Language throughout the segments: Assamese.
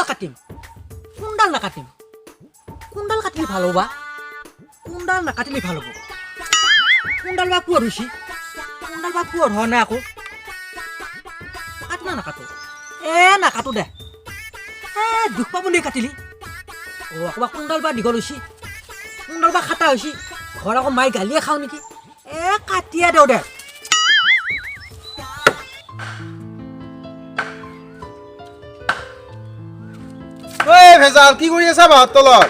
কোনডাল কাটিম, কোনডাল নাকাটিম? কোনডাল কাটিলে ভাল হ'ব বা কোনডাল নাকাটিলে ভাল হ'ব? কোনডাল বা পুৱাৰ হৈছে, কোনডাল বা পুৱাৰ হোৱা নাই আকৌ। কাটো না নাকাটো? এ নাকাটো দে। এ দুখ পাব নেকি কাটিলি? অ' আকৌ বা কোনডাল বা দীঘল হৈছে, কোনডাল বা খাটা হৈছে, ঘৰত আকৌ মায়ে গালিয়ে খাওঁ নেকি? এ কাটিয়ে দেওঁ দে। ঐ ভেজাল, কি কৰি আছা বাঁহৰ তলত?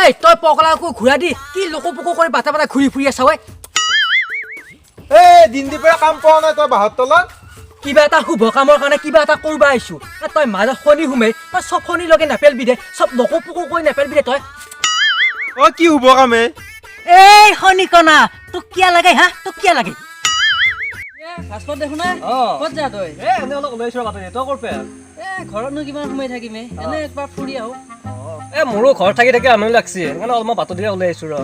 এই তই পগলা আকৌ ঘূৰা দি কি লকো পকো কৰি বাটা বাটা ঘূৰি ফুৰি আছা ঐ? এই দিন দিপৰা কাম পোৱা নাই তই বাঁহৰ তলত? কিবা এটা শুভ কামৰ কাৰণে কিবা এটা কৰবা আহিছো, তই মাজত শনি সোমাই তই চব শনি লগে নেপেলবি দে, চব লকো পকো কৰি নেপেলবি দে তই। অ কি শুভ কামে? এই শনিকণা, তোক কিয় লাগে হা, তোক কিয় লাগে? ভাস্কৰ দেখোন না, ক'ত যা তই? এ এনে অলপ ওলাইছো বাটতে, তই ক'ৰ পৰা? এ ঘৰতনো কিমান সোমাই থাকিম, এনে একবাৰ ফুৰি আহো। এ মোৰো ঘৰত থাকি থাকি আমনি লাগছে, সেইকাৰণে অলপমান বাটত দিয়ে ওলাই আহিছো ৰ।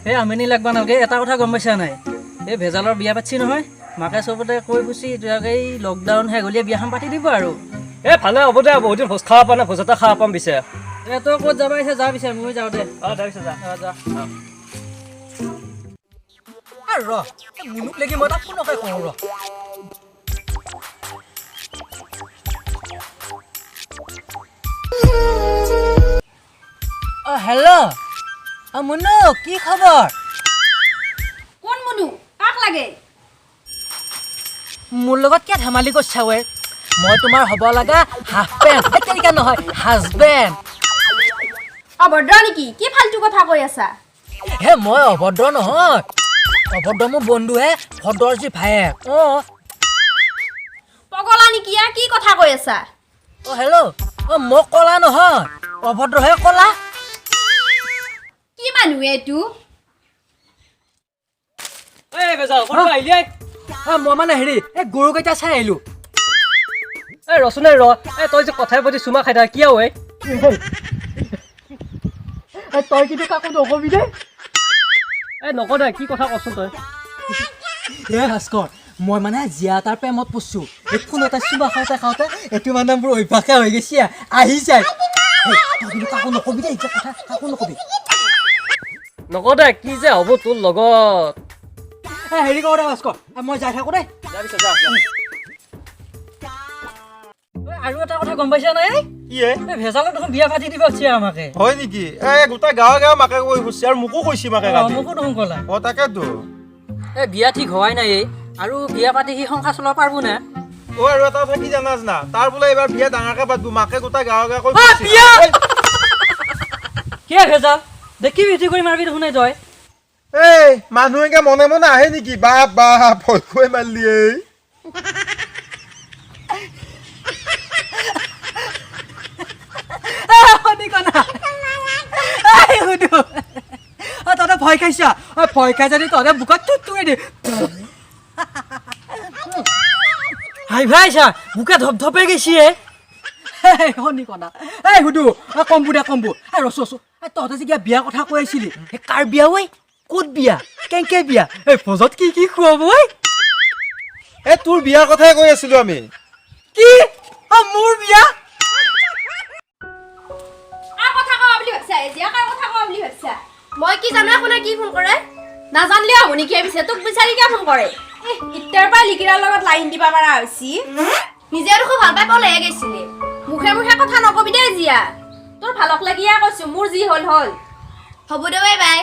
এই আমনি লাগবা নালাগে, এটা কথা গম পাইছা নাই? এই ভেজালৰ বিয়া পাতছি নহয়, মাকে চবতে কৈ ফুচি এই লকডাউন শেষ হ'লে বিয়াখন পাতি দিব আৰু। এ ভালে হ'ব দে, বহুত দিন ভোজ খাব পোৱা নাই, ভোজ এটা খাব পাম পিছে। এ তই ক'ত যাবা আহিছা যা পিছে, ময়ো যাওঁ দে। অ যা পিছে যা। অ যা। ৰ মুনুক লাগি মই তাক ফোনকে কৰোঁ ৰ। অ হেল্ল', অ মুনু কি খবৰ? কোন মুনু, কাক লাগে? মোৰ লগত কিয় ধেমালি কৰিছা ঐ? মই তোমাৰ হ'ব লগা হাফ পেণ্ট, তেনেকা নহয় হাজবেণ্ড। অভদ্ৰ নেকি? কি ফাল্টু কথা কৈ আছা? হে মই অভদ্ৰ নহয়, অভদ্ৰ মোৰ বন্ধুহে, ভদ্ৰৰ যি ভায়েক। অ পগলা নেকি? কি কথা কৈ আছা? অ হেল্ল', অ মই কলা নহয়, অভদ্ৰহে কলা। কি মানুহ এইটো? এই ভেজাল, ক'ৰ পৰা আহিলি? মই মানে হেৰি এই গৰুকেইটা চাই আহিলো। এই ৰচোন ৰ, এই তই যে কথাই পাতি চুমা খাই থাক কিয় ঐ? তই কিন্তু কাকো নকবি দেই। এই নকওঁ দে, কি কথা কচোন তই? এ ভাস্কৰ, মই মানে জীয়া এটাৰ প্ৰেমত পৰছো। এই ফোনতে চুমা খাওঁতে খাওঁতে এইটো মানে মোৰ অভ্যাসে হৈ গৈছে, আহি যায়। তই কিন্তু কাকো নকবি দেই, এতিয়া কথা কাকো নকবি। নকওঁ দে, কি যে হ'ব তোৰ লগত। এ হেৰি কৰোঁ দে ভাস্কৰ, মই যাই থাকোঁ দেই। যা পিছে যা। আৰু এটা কথা গম পাইছা নাই? কি হে? এই ভেজালত দেখোন বিয়া পাতি দিব আছে আমাকে। হয় নেকি? এই গোটেই গাঁৱে গাঁৱে মাকে কৈ ফুৰছে আৰু মোকো কৈছে মাকে কালি। মোকো দেখোন ক'লা। অ তাকেতো। এই বিয়া ঠিক হোৱাই নাই এই, আৰু বিয়া পাতি সি সংসাৰ চলাব পাৰিব না? অ আৰু এটা কথা কি জানাজ না, তাৰ বোলে এইবাৰ বিয়া ডাঙৰকে পাতব, মাকে গোটেই গাঁৱে গাঁৱে কৈ অ, ফুৰছে। বিয়া! কি ভেজাল দেখি ভেটি কৰি মাৰবি দেখোন এই তই। এই মানুহ এনেকে মনে মনে আহে নেকি? বাপ বাপ ভয় খুৱাই মাৰলি এই। তহঁতে ভয় খাইছা? ভয় খাই যদি তহঁতে বুকত টুটুৱে দে। হাই ভাইছা বুকে ধপধপে গৈছে। শনিকণা, এই সুধো কম্বু দে কম্বু। এই ৰচো ৰচো, তহঁতে যে কিবা বিয়াৰ কথা কৈ আছিলি, এই কাৰ বিয়া ঐ? ক'ত বিয়া, কেনেকে বিয়া, এই ভোজত কি কি খুৱাব ঐ? এই তোৰ বিয়াৰ কথাই কৈ আছিলো আমি। কি? অ মোৰ বিয়া? কাৰ কথা কোৱা বুলি ভাবছা? এতিয়া কাৰ কথা কোৱা বুলি ভাবছা? মই কি জানো কোনে কি ফোন কৰে? নাজানিলেও হ'ব নেকি? পিছে তোক বিচাৰি কিয় ফোন কৰে? ইত্যাৰ পৰা লিগিৰাৰ লগত লাইন দিব পাৰা হৈছি। নিজে দেখোন ভাল পাই পলেহে গৈছিলি। মুখে মুখে কথা নকবি দেই জীয়া, তোৰ ভালক লাগিয়ে কৈছো, মোৰ যি হ'ল হ'ল। হ'ব দে বাই বাই।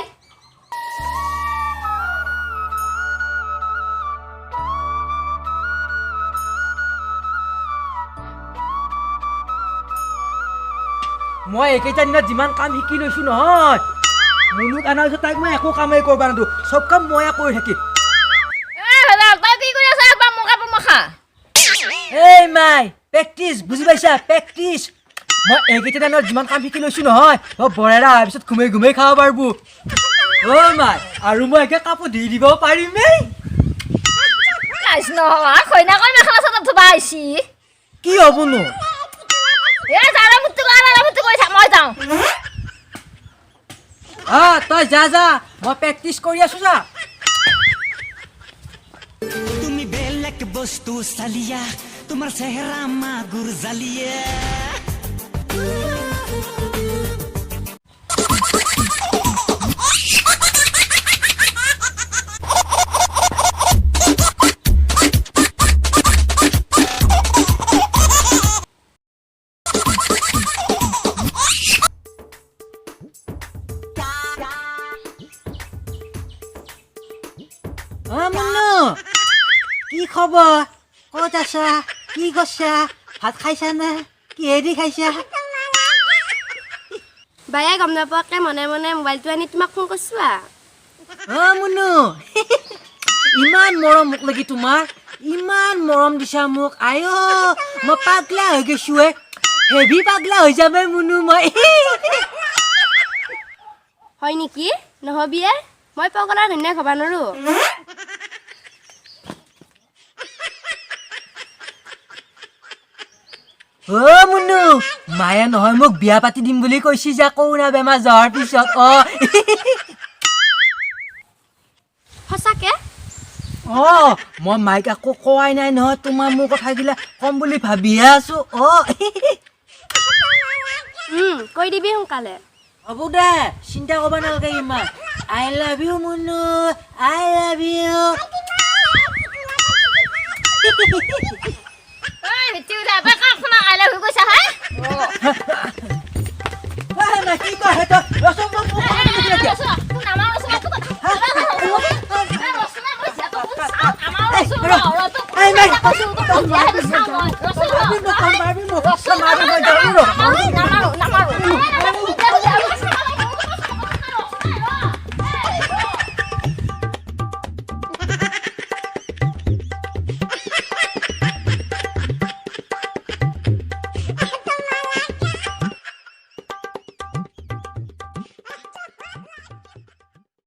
মই এইকেইটা দিনত যিমান কাম শিকি লৈছো নহয়, মুনুক অনাৰ পিছত তাইক মই একো কামেই কৰিব নিদিওঁ, চব কাম ময়ে কৰি থাকিম। এই মাই প্ৰেক্টিচ, বুজি পাইছা? প্ৰেক্টিচ। মই এইকেইটা দিনত যিমান কাম শিকি লৈছো নহয়, অ বৰেৰা অহাৰ পিছত ঘুমেই ঘুমেই খাব পাৰিব। অ মাই, আৰু মই একে কাপোৰ ধুই দিব পাৰিমেই। কি হ'বনো? তই যা যা, মই প্ৰেক্টিচ কৰি আছো যা। তুমি বেলেগ বস্তু চালিয়া, তোমাৰ চেহাৰা মাগুৰ জালিয়ে। অ মুন্নু, কি খবৰ? ক'ত আছা? কি কৰছা? ভাত খাইছানে? কিহেদি খাইছা? বায়ে গম নাপাকে মনে মনে মোবাইলটো আনি তোমাক ফোন কৰছো আ। অ মুনু, ইমান মৰম মোক লাগি তোমাৰ, ইমান মৰম দিছা মোক, আই অ, মই পাগলা হৈ গৈছো হে, হেভি পাগলা হৈ যামে মুনু মই। হয় নেকি? নহবিয়ে, মই পগলাৰ ঘৈণীয়েক হ'ব নোৱাৰো। অ মুনু, মায়ে নহয় মোক বিয়া পাতি দিম বুলি কৈছি যে কৰোণা বেমাৰ যোৱাৰ পিছত অ। সঁচাকে? অ, মই মাইক আকৌ কোৱাই নাই নহয়, তোমাৰ মোৰ কথাগিলা ক'ম বুলি ভাবিহে আছো অ। কৈ দিবি সোনকালে। হ'ব দে, চিন্তা কৰিব নালাগে ইমান। I love you Munu, I love you. কি কয় তই? ৰচোন, মোক কথা পাতিবলৈ দিয়া। এই, ৰ। এই, মাই। তই মাৰবি মোক, তই মাৰবি মোক, তই মাৰবি, মই যাওঁ, ৰ।